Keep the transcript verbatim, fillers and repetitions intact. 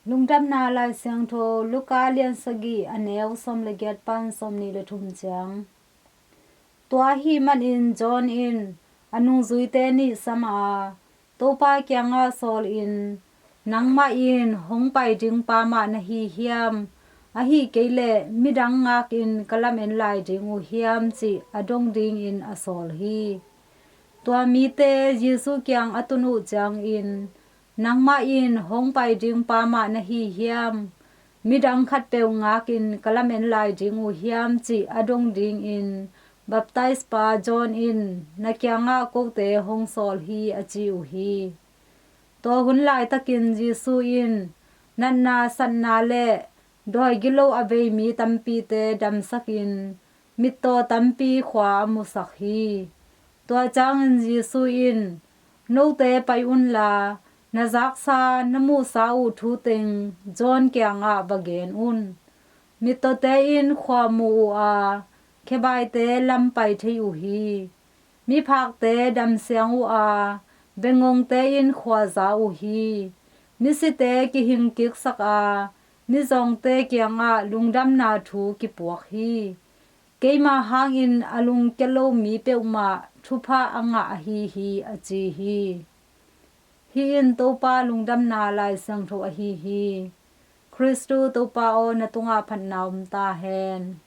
Lungdamna Lai Siangtho Luka lian sagih, a neu sawm le giat pan sawmnih le thum ciang. Tua ahih manin John in a nungzuite nih sam a, Topa kiangah sawlin, "Nangmah in hong pai ding pa mah na hi hiam? Ahih kei leh midang ngakin ka lamen lai ding uh hiam?" cih a dong dingin a sawl hi. Tua mite Jesuh kiang a tun uh ciangin, "Nangmah in hong pai ding pa mah na hi hiam? Midang khatpeuh ngakin ka lamen lai ding uh hiam?" cih a dong dingin baptaizpa John in na kiangah kote hong sawl hi, a ci uh hi. Tua hun laitakin Jesuh in natna satna le dawi gilo a vei mi tampite damsakin, mittaw tampi khua a musak hi. Tua ciangin Jesuh in, "Note pai unla, na zaksa na muhsa uh thu teng John kiangah va gen un. Mittawte in khua mu uh a, khebaite lam pai thei uh hi. Miphakte damsiang uh a, bengngongte in khua za uh hi. Misite kihingkiksak a, mizawngte kiangah lungdamna thu kipuak hi. Keima hangin a lungkia lo mi peuhmah thupha a ngah ahi hi," a ci hi. Hih in Topa Lungdamna Lai Siangtho ahi hi. Khristu Topa aw, na tungah phatna om ta hen.